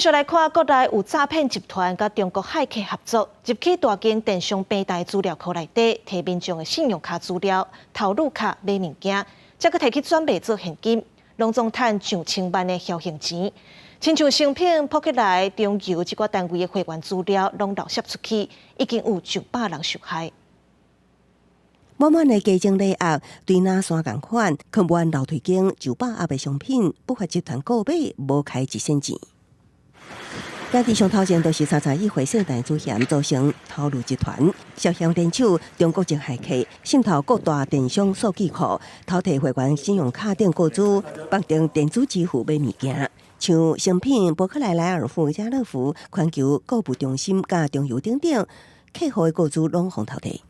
續來看，國內有詐騙集團佮中國駭客合作，入去大間電商平台資料庫內底，提民眾的信用卡資料、頭路卡買物件，再閣提去轉賣做現金，攏總趁上千萬的僥倖錢。親像誠品、博客來、中油這寡單位的會員資料攏漏洩出去，已經有上百人受害。滿滿的家庭禮盒，對哪山仝款，囥滿樓梯間上百盒的商品，不法集團購買無開一仙錢。家己上頭前就是31歲聖誕主嫌組成頭路集團，涉嫌聯手中國籍駭客滲透各大電商數據庫，偷提會員信用卡等個資，綁定電子支付買物件。像誠品、博客來、萊爾富、家樂福、環球購物中心、佮中油等等，客戶的個資攏予偷提。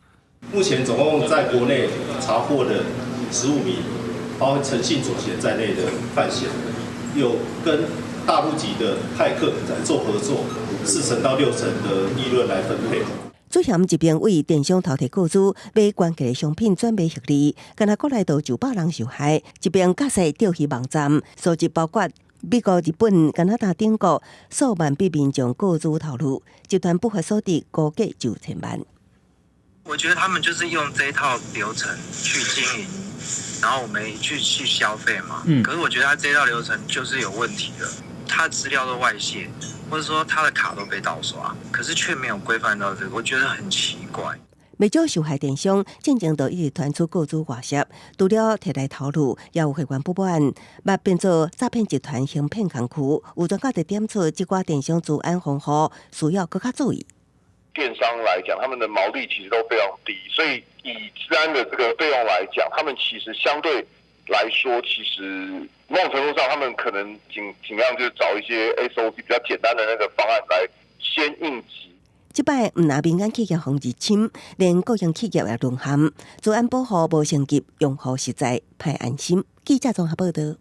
目前總共在國內查獲的15名，包括陳姓主嫌在內的犯嫌，有跟大陸籍的駭客在做合作，4成到6成的利潤來分配。主嫌這邊為電商偷提個資買高價的商品轉賣獲利，干焦國內就上百人受害。這邊架勢釣魚網站，數字包括美國、日本、加拿大等國數萬筆民眾個資頭路，集團不法所得估計上千萬。我覺得他們就是用這一套流程去經營，然後我們去消費嘛。可是我覺得他這套流程就是有問題的，他資料都外洩，或者說他的卡都被盜刷，可是卻沒有規範到這個，我覺得很奇怪。袂少受害電商進前都一直傳出個資外洩，除了提來頭路，也有會員不滿，捌變做詐騙集團行騙工具。有專家就點出，這寡電商資安防護需要閣較注意。電商來講，他們的毛利其實都非常低，所以以資安的這個費用來講，他們其實相對來說，其實某種程度上，他們可能盡量就是找一些 SOC 比較簡單的那個方案來先應急。這擺毋但民間企業予入侵，連國營企業也淪陷，資安保護無升級，用戶實在歹安心。記者綜合報道。